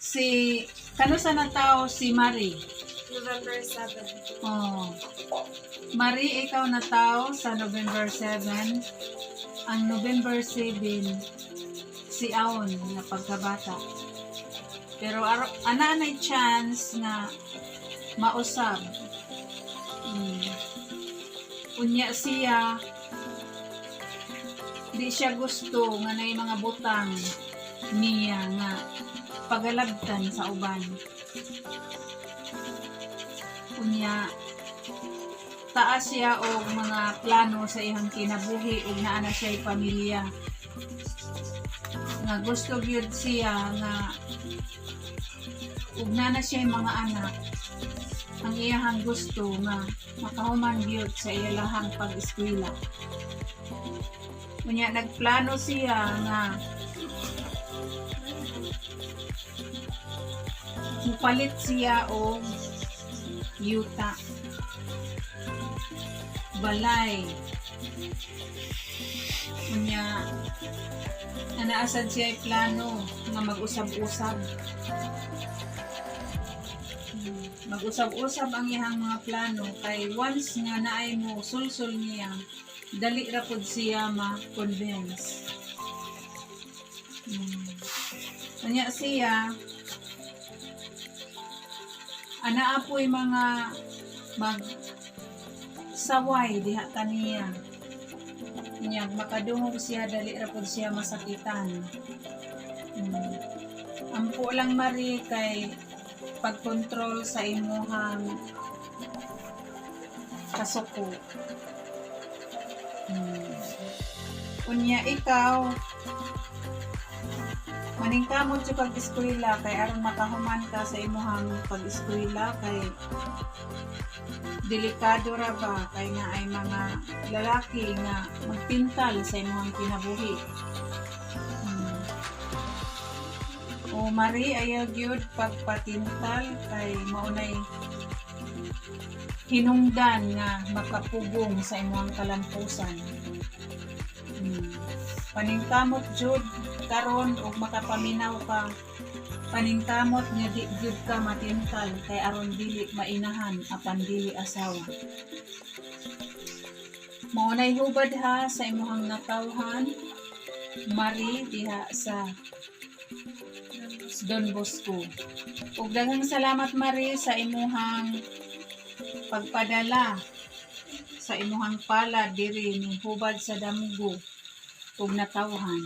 Si kanusa na tao si Marie? November 7. Oh. Marie, ikaw na tao sa November 7. Ang November 7, si Aon nga pagkabata. Pero ana nay chance nga mausab. Unya siya, di siya gusto nga nay mga butang niya nga pagalabtan sa uban. Unya taas siya og mga plano sa iyang kinabuhi ug naa na siya pamilya nga gusto gyud siya nga ug naa na siya mga anak, ang iyahang gusto nga makahuman gyud sa iyahang pag-eskwela. Unya nagplano siya nga mupalit siya og yuta, balay. Unya anaasad siya ay plano nga mag-usab-usab. Mag-usab-usab ang iyang mga plano kay once nga naay mo sulsul niya, dali ra pud siya ma-convince. Unya siya, anaa po'y mga mag saway diha kaniya. Nya makadungog siya, dali ra pud siya masakitan. Ampo lang, Marie, kay pagkontrol sa imuhang kasuko. Unya ikaw, maningkamot sa pag-eskwela kay aron makahuman ka sa imuhang pag-eskwela kay delikado ra ba kay nga ay mga lalaki nga magtintal sa imuhang kinabuhi. O Marie, ayaw gyud pagpatintal kay maunay hinungdan nga makapugong sa imuhang kalampusan. Paningkamot jud karon og makapaminaw ka. Paningkamot nga di gyud ka matintal kay aron dili mainahan apan dili asawa. Mao nay hubad ha sa imuhang natawhan, Marie, diha sa Don Bosco. Ug daghang salamat, Marie, sa imuhang pagpadala sa imuhang palad diri ni hubad sa damgo ug natawhan.